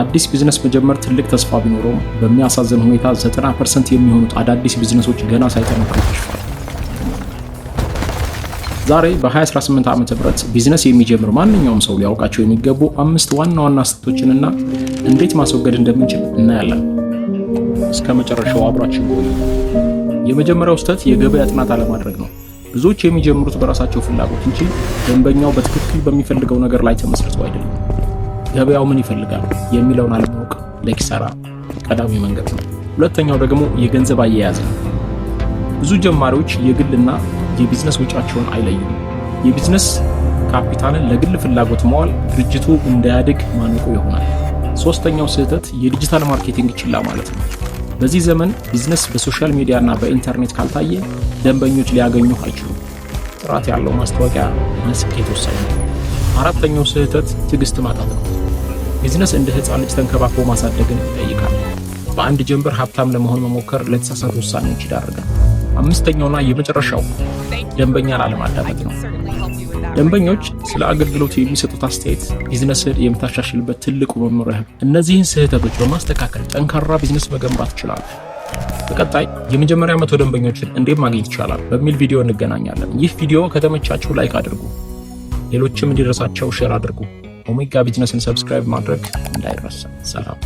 አዲስ ቢዝነስ መጀመር ትልቅ ተስፋ ቢኖረውም በሚያሳዝን ሁኔታ 90% የሚሆኑት አዳዲስ ቢዝነሶች ገና ሳይጠነክሩ ይከሽፋሉ። ዛሬ በ2018 ዓ.ም ቢዝነስ የሚጀምር ማንኛውም ሰው ሊያውቃቸው የሚገቡ አምስት ዋና ዋና ስህተቶችንና እንዴት ማስወገድ እንደምንችል እናያለን። እስከ መጨረሻው አብራችን ቆዩ። የመጀመሪያው ስህተት የገበያ ጥናት አለማድረግ ነው። ብዙዎች የሚጀምሩት በራሳቸው ፍላጎት እንጂ ደንበኛው በትክክል በሚፈልገው ነገር ላይ ተመስርቶ አይደለም። ገበያው ምን ይፈልጋል የሚለውን አለማወቅ ለኪሳራ ቀዳሚ መንገድ ነው። ሁለተኛው ደግሞ የገንዘብ አያያዝ ነው። ብዙ ጀማሪዎች የግልና የቢዝነስ ወጪያቸውን አይለዩም። የቢዝነስ ካፒታልን ለግል ፍላጎት መዋል ድርጅቱ እንዳያድግ ማነቆ ይሆናል። ሶስተኛው ስህተት የ digital marketing ችላ ማለት ነው። በዚህ ዘመን ቢዝነስ በ social media እና በኢንተርኔት ካልታየ ደንበኞች ሊያገኙህ አይችሉም። ጥራት ያለው ማስታወቂያ ለስኬት ወሳኝ ነው። አራተኛው ስህተት ትዕግስት ማጣት ነው። ቢዝነስ እንደ ሕፃን ልጅ ተንከባክቦ ማሳደግን ይጠይቃል። በአንድ ጀንበር ሀብታም ለመሆን መሞከር ለተሳሳቱ ውሳኔዎች ይዳርጋል። አምስተኛውና የመጨረሻው ደንበኛን አለማዳመጥ ነው። ደንበኞች ስለ አገልግሎት የሚሰጡት አስተያየት ቢዝነስን የምታሻሽልበት ትልቁ መመሪያ። እነዚህን ስህተቶች በማስተካከል ጠንካራ ቢዝነስ መገንባት ይችላሉ። በቀጣይ የመጀመሪያ 100 ደንበኞችን እንዴት ማግኘት ይቻላል በሚል ቪዲዮ እንገናኛለን። ይህ ቪዲዮ ከተመቻችሁ like አድርጉ፣ ሌሎችም እንዲደርሳቸው share አድርጉ። ኦሜጋ ቢዝነስን subscribe ማድረግ እንዳይረሳ። ሰላም።